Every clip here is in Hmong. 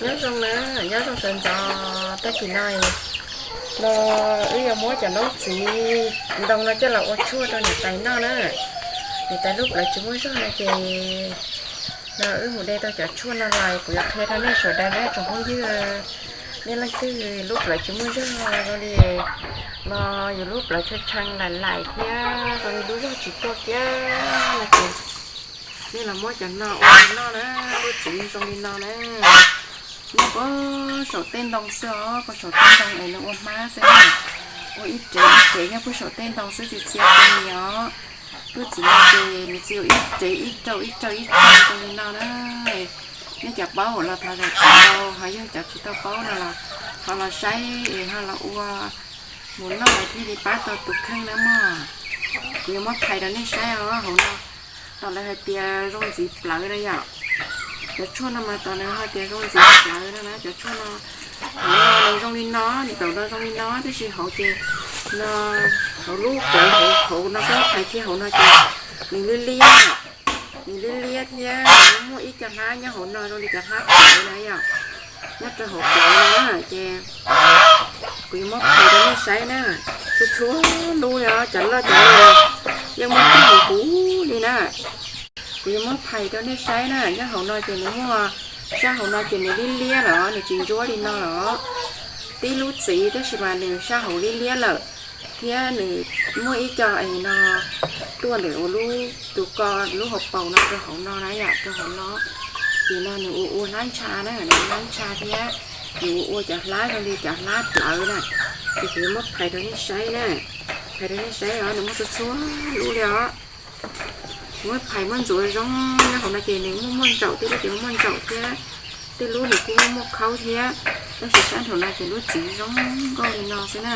Nyob zoo na, nyob zoo sawv ntxov. Tag kis no, no wb yuav muab cov noob txiv ntoo no coj los ua tshuaj rau niam tais noj na. Niam tais lub plawv tsis muaj zog no ces, no wb mus de tau cov tshuaj no los kuv yuav qhia rau nej sawv daws na tsoom phooj ywg. Nej leej twg lub plawv tsis muaj zog zoo li no, yus lub plawv tshee tshee laim laim thiab zoo li lub zog tsis tuaj kiag no ces, nej los muab cov no ua noj na. Lub txiv zoo li no na. Nyob puag saum tej ntoo xwb os, puag saum tej ntoo es nws ua hmab xwb na. Ua ib rev ib rev nyob puag saum tej ntoo xwb, txiv txiv tus ni os. Lub txiv no ces nws txiv ua ib rev ib rau ib rau ib rau zoo li no na. Nej cov paub los thov zam txim, ho yog cov tsis tau paub no los ho los saib es ho los ua mus noj thiaj li pab tau tus kheej na mog. Kuv yuav muab phais rau nej saib os. Hauv no tos lawv hais tias zoo ntxiv plawv na yom. Cov tshuaj no mas tos lawv hais tias zoo ntxiv plawv no na. Cov tshuaj no, hauv no nws zoo li no, nws tawm no zoo li no, tab sis hauv ces, no, hauv lub plawv hauv, hauv no, koj phais kiag hauv no ces nws liab liab, nws liab liab thiab muaj ib co hlab nyob hauv no zoo li cov hlab plawv na yom. Nyob rau hauv plawv no ces kuv yuav muab phais rau nej saib na. Txhua txhua lub li os, cov loj cov me yeej muaj tib huv huv li na. Kuv yuav muab phais rau nej saib na. Nyob hauv no ces nws muaj, sab hauv no ces nws liab liab lawm, nws tsis ntsuab li no lawm. Tib lub txiv tab sis mas nws sab hauv liab liab lawm, thiab nws muaj ib co es no tuaj ntawm ua lub, tus ko lub hauv paus no rau hauv no na yom, rau hauv no. Ces no nws ua ua hlab ntsha na, nws ua hlab ntsha thiab nws ua ua cov hlab zoo li cov hlab plawv na. Ces kuv yuav muab phais rau nej saib na. Phais rau nej saib os, nws muaj txhua txhua lub li os. Muab phais muab ntxuav zoo, nyob hauv no ces nws muaj muaj ntsaum, tej lub ces muaj muaj ntsaum thiab, tej lub nws kuj muaj muaj khaub thiab. Tab sis sab nraum no ces lub txiv zoo nkauj li no xwb na.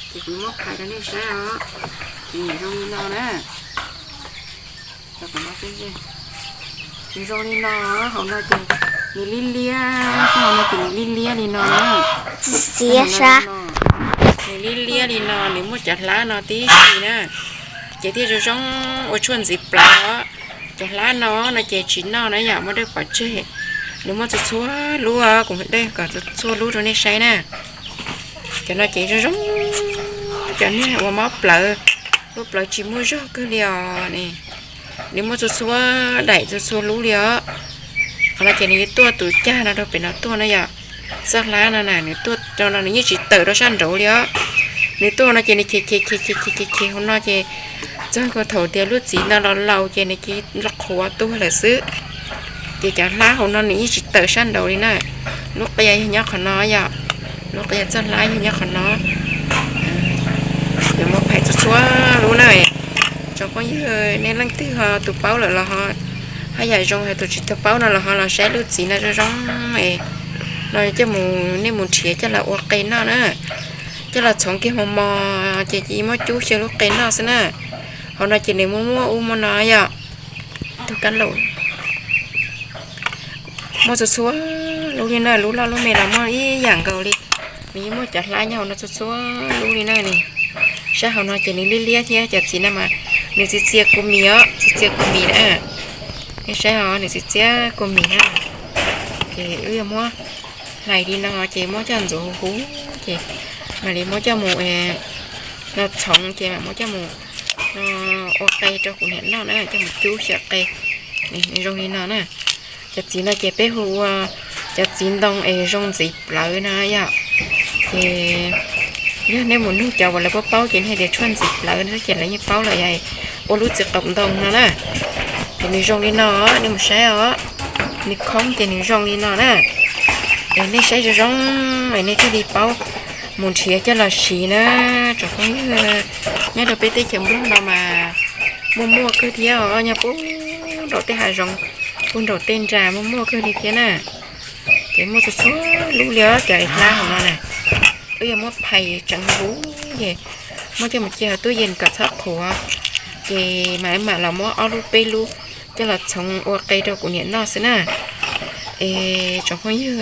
Ces kuv muab phais rau nej saib os. Ces nws zoo li no na. Nws zoo li no, hauv no ces nws liab liab, hauv no ces nws liab liab li no na. Nws liab liab li no, nws muaj cov hlab no tib si na. Ces thiaj zoo zoo ua tshuaj ntxiv plawv. Cov hlab no no ces tsis noj na yom, muab dawb pov tseg. Nws muaj txhua txhua lub, kuv dawb kom txhua txhua lub rau nej saib na. Cov no ces zoo zoo, cov niag uas mob plawv, lub plawv tsis muaj zog kawg li os. Nws muaj txhua txhua daim txhua txhua lub li os. Qhov no ces nws yuav tuaj tus cag no rau pem no tuaj na yom. Txoj hlab no na nws tuaj rau no nws yeej tsis tawm rau sab nraud li os. Nws tuaj no ces nws chev chev chev chev chev chev hauv no ces txog nkaus thaum tias lub txiv no los laus ces nws cia li qhuav tuag lawm xwb. Ces cov hlab hauv no nws yeej tsis tawm sab nraud li na. Lub qia yog nyob qhov no yom, lub qia txoj hlab yog nyob qhov no. Ces muab phais txhua txhua lub na. Tsoom phooj ywg nej leej twg ho tus paub lawm los ho, haj yam zoo, ho tus tsis tau paub no los ho los saib lub txiv no zoo zoo. No coj mus, nej mus nrhiav coj los ua qe noj na. Coj los txhoov kiag mos mos ces cia li muab cub xyaw lub qe noj xwb na. Hauv no ces nws muaj muaj ub muaj no yom. Tug kab laum muaj txhua txhua lub li na, lub loj lub me los muaj ib yam nkaus li. Nws yeej muaj cov hlab nyob hauv no txhua txhua lub li na. Sab hauv no ces nws liab liab thiab, cov txiv no mas nws txiv txia kua mis os, txiv txia kua mis na. Nej saib os, nws txiv txia kua mis na. Ces wb yuav muab hlais li no ces muab coj ntxuav huv huv ces mam li muab coj mus no txhoov ces mam muab coj mus no ua qe rau kuv niam noj na, coj mus cub xyaw qe. Nws zoo li no na. Cov txiv no ces peb hu ua cov txiv ntoo es zoo ntxiv plawv no yom. Ces yog nej mus nug cov uas lawv paub paub ces nej tias tshuaj ntxiv plawv no ces lawv yeej paub lawm, yog ua lub txiv qaum ntoo no na. Ces nws zoo li no, nej mus saib os. Nws khoob ces nws zoo li no na. Es nej saib zoo zoo es nej thiaj li paub mus nrhiav coj los siv na. Tsoom phooj ywg, nyob rau peb teb chaws Nplog no mas muaj muaj kawg thiab os, nyob puag nraum tej hav zoov, puag nraum tej nras muaj muaj kawg li thiab na. Ces muaj txhua txhua lub li os, cov hlab hauv no na. Wb yuav muab phais tseev huv ces muab coj mus cia hauv tub yees kom txhob qhuav. Ces mam mam los muab ob lub peb lub coj los txhoov ua qe rau kuv niam noj xwb na. Es tsoom phooj ywg,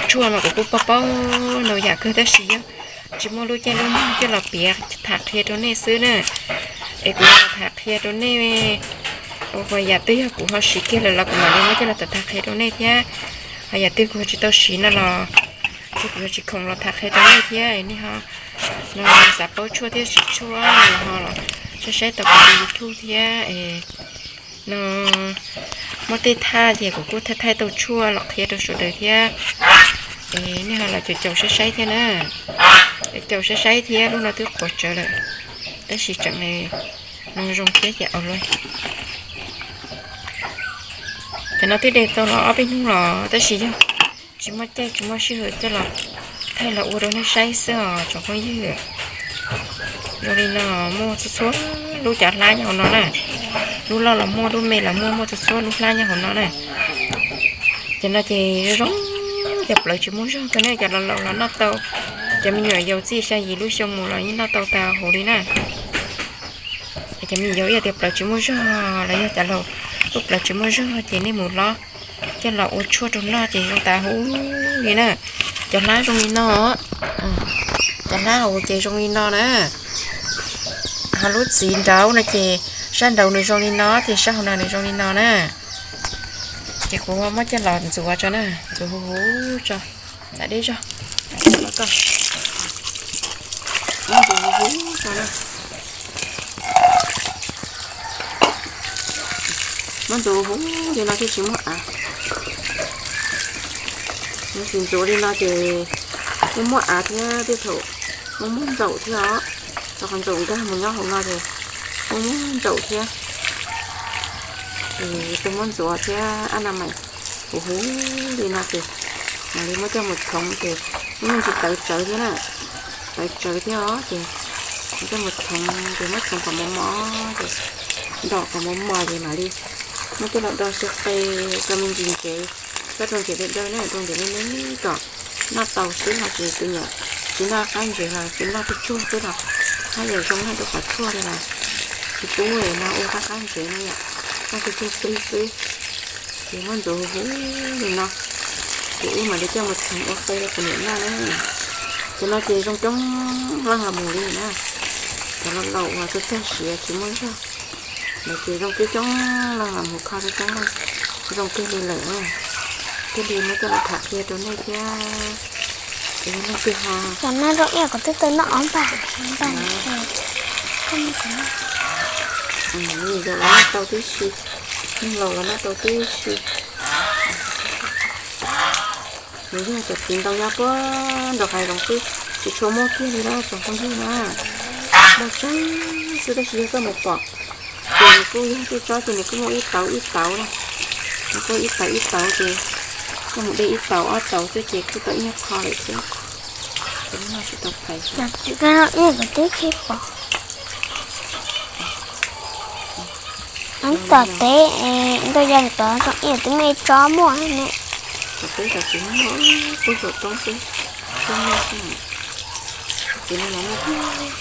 tshuaj mas kuv kuj paub paub ntau yam kawg tab sis yog tsis muaj lub caij lub nyoog coj los piav tham qhia rau nej xwb na. Es kuv tham qhia rau nej, ua yam twg yog kuv ho siv kiag lawm los kuv mam li muab coj los tham qhia rau nej thiab. Yam twg kuv tsis tau siv no los kuv yuav tsis khoom los tham qhia rau nej thiab. Nej ho no xav paub tshuaj thiab siv tshuaj no los ho los saib saib tau kuv tus YouTube thiab es no muab tej thaj ces kuv kuj thaij thaij tau tshuaj los qhia rau sawv daws thiab. Es nej ho los caum caum saib saib thiab na, caum saib saib thiab. Lub no twb qhuav tsawv lawm tab sis tseem no zoo thiab ces au luaj. Cov no twb de tau los ob peb hnub los tab sis yog tsis muaj caij tsis muaj sij hawm coj los thaij los ua rau nej saib xwb os tsoom phooj ywg. Zoo li no muaj txhua txhua lub cov hlab nyob hauv no na. Lub loj los muaj, lub me los muaj, muaj txhua txhua lub hlab nyob hauv no na. Cov no ces zoo zoo, cov plawv tsis muaj zog kawg ne, cov laus laus los noj tau, cov me nyuam yaus txij xya yim lub xyoo mus los yeej noj tau tas huv li na. Cov me nyuam yaus ib yam tias plawv tsis muaj zog los yog cov laus lub plawv tsis muaj zog ces nej mus hlob coj los ua tshuaj rau noj ces zoo tas huv li na. Cov hlab zoo li no, cov hlab hauv ces zoo li no na. Ho lub txiv nraud no ces sab nraud nws zoo li no ces sab hauv no nws zoo li no na. Ces kuv muab coj los ntxuav tso na, ntxuav huv huv tso, txav deb zog. Muab ntxuav huv huv li no thiaj tsis muaj av. Tsis ntxuav li no ces muaj muaj av thiab tej thaum muaj muaj ntsaum thiab os. Tau qhov ntsaum nkag mus nyob hauv no ces muaj muaj ntsaum thiab. Ces tus muab ntxuav thiab ab na mais huv huv li no ces mam li muab coj mus txhoov ces muaj me ntsis tawv tsawv thiab na. Tawv tsawv thiab os ces coj mus txhoov ces muab txhoov kom mos mos ces ntom kom mos mos ces mam li muab coj los do xyaw qe rau me ntsis ntsev, txhob rau ntsev dawb dawb na, rau ntsev me me kom noj tau xwb los tsis, tus nyuam tsis noj qab ntsev los tsis noj tsuag tsuag xwb los haj yam zoo na, rau qhov tshuaj li los tsis pub no ua qab qab ntsev no yom, noj tsuag tsuag xwb xwb. Ces muab ntxuav huv huv li no ces wb mam li coj mus txhoov ua qe rau kuv niam noj na. Cov no ces zoo coob leej los mus li na, cov laus laus uas txog txog siav tsis muaj zog lawm ces zoo coob coob leej los mus kho coob coob leej, zoo kawg li lawm. Thiaj li muab coj los tham qhia rau nej thiab. Leej twg ho, cov no zoo ib yam kuv twb tau noj ob npag, npag, yaus los noj tau tib si, neeg laus los noj tau tib si. Nws yog cov txiv ntoo nyob puag nraum hav zoov xwb, tsis tshua muaj kiag li na tsoom phooj ywg na. Muaj tseeb xwb tab sis yog koj mus pom ces nws kuj yog tej tsob ces nws kuj muaj ib tauv ib tauv na. Nws kuj ib tauv ib tauv ces koj mus de ib tauv ob tauv xwb ces kuj tau ib nyuag qho lawm thiab. Ces lub no tsis tau phais. Ib yam kuv twb pom tom teb, ntau yam li tod zoo ib yam twb muaj ib tsob muaj ne. Tom teb tom tsis muaj, pub saum roob xwb, pub muaj xwb. Ces no los muaj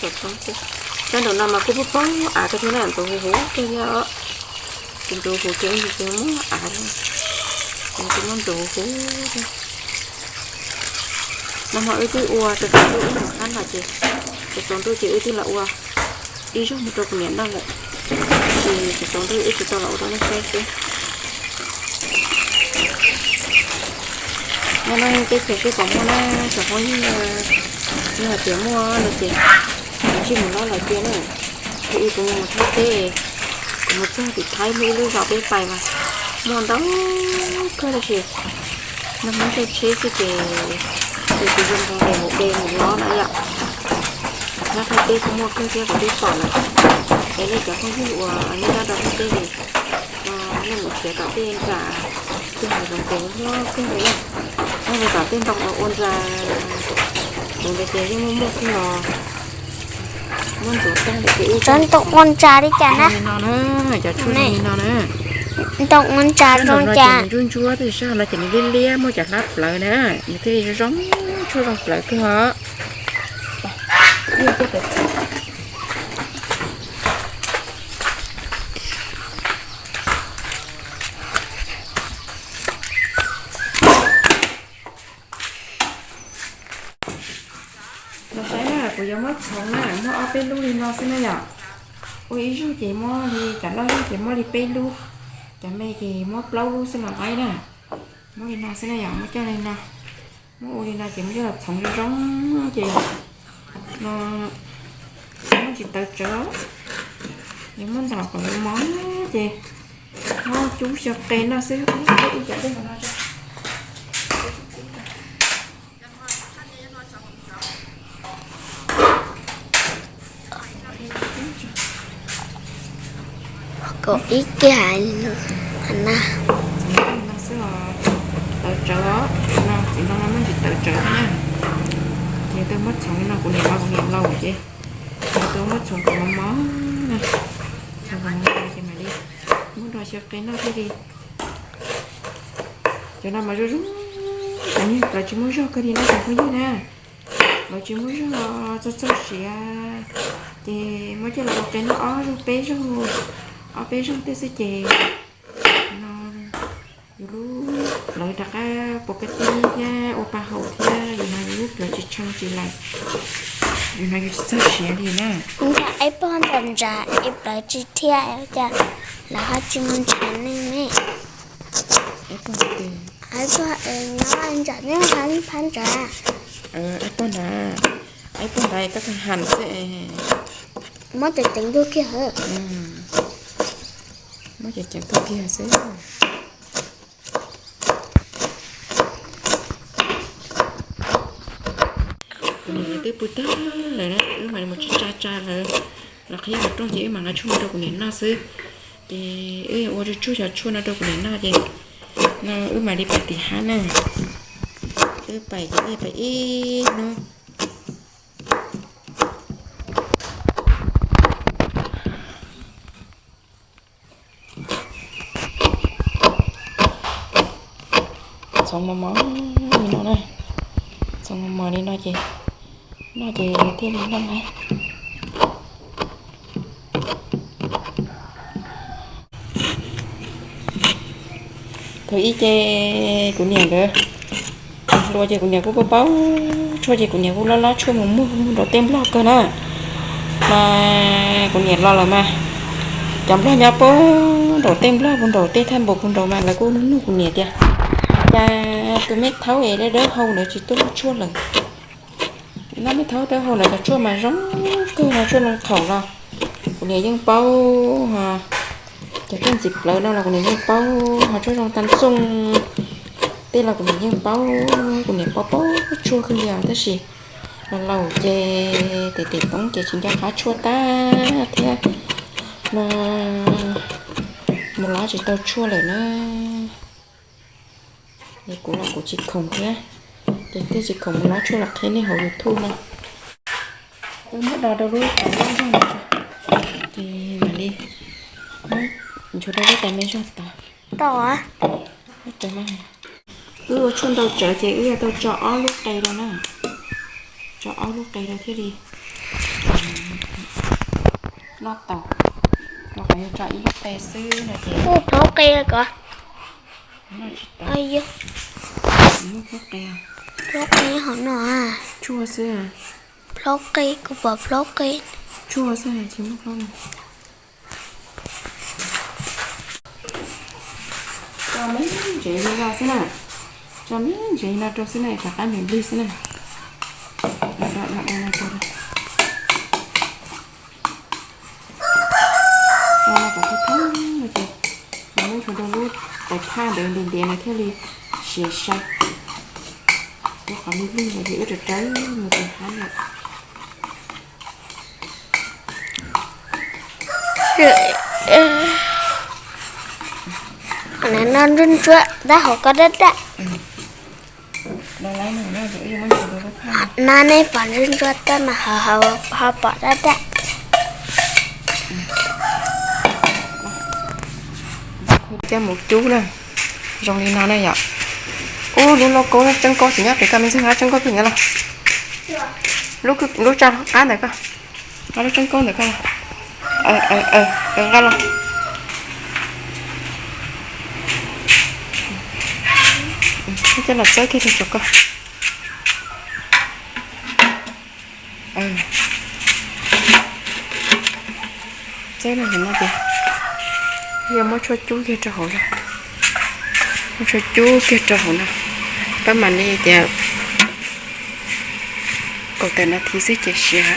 pub saum roob xwb. Sab nraum no mas kuj poob poob av kawg thiab na, ntxuav huv huv kawg thiab os. Ces ntxuav huv ces ib ntsis ces muaj av thiab. Ces muab ntxuav huv huv thiab. Nag hmo wb twb ua tsaus tsaus ntuj wb mus hab no ces tsaus tsaus ntuj ces wb twb los ua ib zaug mus rau kuv niam noj lawm. Tab sis tsaus tsaus ntuj wb tsis tau los ua rau nej saib xwb. Nyob no teb chaws seb puas muaj na, tsoom phooj ywg, yog hais tias muaj no ces kuv ntsij mus lob los cia na. Kuv ib kuv mus Thaib teb, kuv mus txog tim Thaib muaj ib lub zos peb pais mas muaj ntau kawg tab sis nag hmo ntsej tsheb xwb ces kuv zoo nrog de mus de mus lob na yom. Nyob Thaib teb kuj muaj kawg thiab kuv twb pom lawm. Es nej cov phooj ywg uas nej nyob rau Thaib teb ces nej mus nrhiav tom tej nram tej hav zoov ces muaj kawg li na. Nyob rau tom tej ntoo uas ua nra ntawd ces yeej muaj muaj kawg los muab ntxuav tag lawm ces wb tsob ntoo ua nra li cas na. Li no na, cov tshuaj zoo li no na. Ntoo ua nra zoo cas? Ntsuab ntsuab tab sis sab no ces nws liab liab muaj cov hlab plawv na, nws thiaj li zoo zoo, tshuaj zoo plawv kawg os. Los saib na, kuv yuav muab txhoov na, muab ob peb lub li no xwb na yom. Ua ib zaug ces muab li, cov loj zog ces muab li peb lub, cov me ces muab plaub lub xwb los qaib na. Muab li no xwb na yom, muab coj li no, muab ua li no ces muab coj los txhoov zoo zoo ces no, muab tsis tawv tsawv, yuav muab ntos kom mos mos ces muab cub xyaw qe noj xwb. Kaum ib kiag na. Tawv tsawv, txiv no muab tsis tawv tsawv na. Ces twb muab txhoov li no, kuv niam los kuv niam laus ces twb muab txhoov kom mos mos na. Txhoov kom mos mos ces mam li muab nrog xyaw qe noj thiaj li. Cov no mas zoo zoo, cov niag plawv tsis muaj zog kawg li na cov phooj ywg na. Plawv tsis muaj zog, txog txog siav ces muab coj los ua qe noj ob zaug peb zaug, ob peb zaug tej xwb ces no yus lub plawv rov qab pos kab tib thiab ua pa haum thiab, yus no yus lub plawv tsis tshee tsis laim, yus no yus tsis txog siav li na. Ib pog ntawm ntsa ib plawv tsis thiab cas lawv ho tsis mus ntshav neeg ne. Ib pog ntawm ntsa, ib pog ntawd, ib pog ntawd koj tag ham xwb. Muab ceev ceev tuaj kiag, muab ceev ceev tuaj kiag xwb. Kuv niam twb pw tag lawm na, wb mam li mus tsa tsa lawv los qhib qhov rooj ces wb mam nqa tshuaj mus rau kuv niam noj xwb. Ces wb ua tsuag tsuag cov tshuaj no rau kuv niam noj ces no wb mam li pais tim hab na. Wb pais ces wb pais ib hnub. Txhoov mos mos li no na, txhoov mos mos li no ces noj ces thiaj li noj na. Thaum ib ces kuv niam nkawd hluas ces kuv niam kuj paub paub tshuaj ces kuv niam kuj lob lob tshuaj mus muag puag nraum tej nplog kawg na. Mas kuv niam los lawm mas cov nplog nyob puag nraum tej nplog puag nraum tej thaj npus puag nraud mas lawv kuj nug nug kuv niam tias cas tus me thaub es dawb dawb hau ntawd tsis tuaj noj tshuaj lawm. Noj me thaub dawb hau ntawd cov tshuaj mas zoo kawg no, tshuaj loo thaum los kuv niam yeej paub, cov tshuaj ntxim plawv no los kuv niam yeej paub, ho tshuaj zoo tag txooj tej los kuv niam yeej paub, kuv niam paub paub tshuaj kawg li os. Tab sis los laus ces tes tes toob ces tsis nco qab tshuaj tag thiab no, mus lov tsis tau tshuaj lawm na. Es kuv los kuv tsis khoom thiab, ces thiaj tsis khoom mus lov tshuaj los qhia nej hauv YouTube no. Wb muab do rau lub tais me zog no, ces mam li muab nchuav rau lub tais me zog tod. Wb ua tshuaj ntau tsawv ces wb yuav tau tso ob lub qe rau na, tso ob lub qe rau thiaj li noj tau. Los qhov yog tso ib lub qe xwb no ces plaub qe ko, plaub qe hauv no, tshuaj xwb, plaub qe, kuv pom plaub qe, tshuaj xwb tsis muaj plaub. Tso me ntsev li no xwb na, tso me ntsev li no rau xwb na, rov qab nws nplig xwb na. Kom thoob thoob no ces muab tshuav rau lub tais phaj ntawd ntiav ntiav no thiaj li siav sai. Ua qhov me nplig ntawd ces wb rawm rawv mus tais phaj lawm. No ntsuab ntsuab tab hauv ko dab dab. No nej pom ntsuab ntsuab tab mas ho pom dab dab. Coj mus cub na, zoo li no na yom. Ub, lub lauj kaub tseeb kaub tsis nyob pem koj, me ntxwg nqa tseeb kaub koj nyob los. Lub tso qab ntawm koj, nqa lub tseeb kaub ntawm koj los. Nqa los. Coj los txawb kiag rau koj. Txawb no ces yog muab tshuaj cub kiag rau hauv lawm. Tso cub kiag rau hauv no, pab mam li tias kaum tawm nas this xwb ces siav.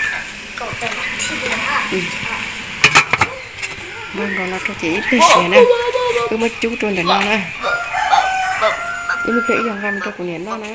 Npog nkaus no rau ces ib pliag siav na. Wb muab cub rau ntawm no na. Ib pliag wb yuav nqa mus rau kuv niam noj na.